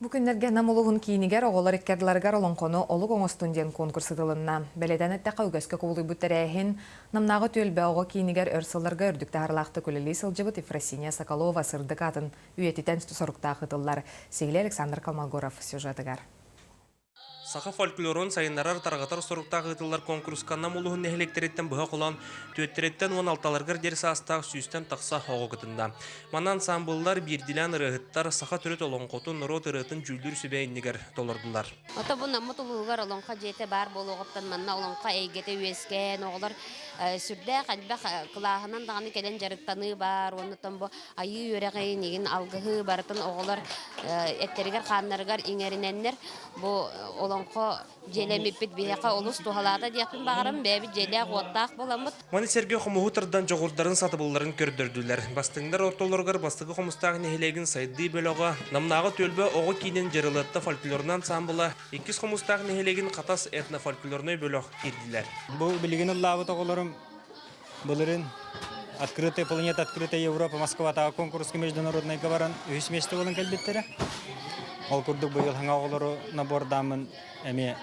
Бу күннэргэ Нам улууһун киинигэр оҕолор иккардыларыгар олоҥхону олук оҥостун диэн конкурс ыытылынна. Бэлиэтээн эттэххэ, үгэскэ кубулуйбут тэрээһин Намнааҕы түөлбэ оҕо киинигэр өр сылларга үрдүк таһаарыылаахтык үлэлии сылдьыбыт Ефросиния Соколова сырдык аатын үйэтитэн соруктаах ыытыллар. Сиһилии Александр Колмогоров сюжетыгар. Саха фольклорун сайыннарар, тарҕатар соруктаах ыытыллар куонкуруска Нам улууһун нэһилиэктэриттэн быһа холоон түөттэриттэн 16-ларыгар диэри саастаах сүүстэн тахса оҕо кытынна. Манна ансаамбыллар, биирдиилээн ырыаһыттар саха төрүт олоҥхотун, норуот ырыатын дьүүллүүр сүбэ иннигэр толордулар. Ото бу Наммыт улууһугар олоҥхо дьиэтэ баар буолуоҕуттан манна олоҥхо эйгэтэ үөскээн, оҕолор сүрдээх элбэх кылааһынан даҕаны кэлэн дьарыктаныы баар уонна бу айыы үөрэҕин, игин алгыһы барытын оҕолор эттэригэр-хааннарыгар иҥэринэннэр бу олоҥхо дьиэлэммиппит биһиэхэ олус туһалаата диэхпин баҕарам, бэйэбит дьиэлээх-уоттаах буоламмыт. Маны сэргэ хомуһу тардан дьоҕурдарын сатабылларын көрдөрдүлэр. Бастыҥнар ортолоругар бастакы хомустаах нэһилиэгин сайдыы бөлөҕө, Намнааҕы түөлбэ оҕо киинин Дьарылыатта фольклорнай ансаамбыла, иккис хомустаах нэһилиэгин Хатас этнофольклорнай бөлөх киирдилэр. Бу билигин ыллаабыт оҕолорум Былырыын «Открытая планета, открытая Европа» Москватааҕы куонкуруска международнайга баран үһүс миэстэ буолан кэлбиттэрэ. Ол курдук быйыл саҥа оҕолору набордааммын эмиэ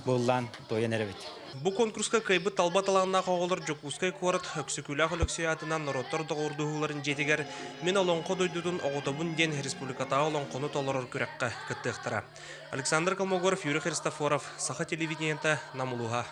буоллаан туойан эрэбит. Бу конкурска кыайбыт талба талааннаах оҕолор Дьокуускай куорат Өксөкүлээх Өлөксөй аатынан норуоттар доҕордоһууларын дьиэтигэр «Мин Олоҥхо дойдутун оҕотобун» диэн республикатааҕы олоҥхону толорор күрэххэ кыттыахтара. Александр Колмогоров, Юрий Христофоров, Саха телевидениета, Нам улууһа.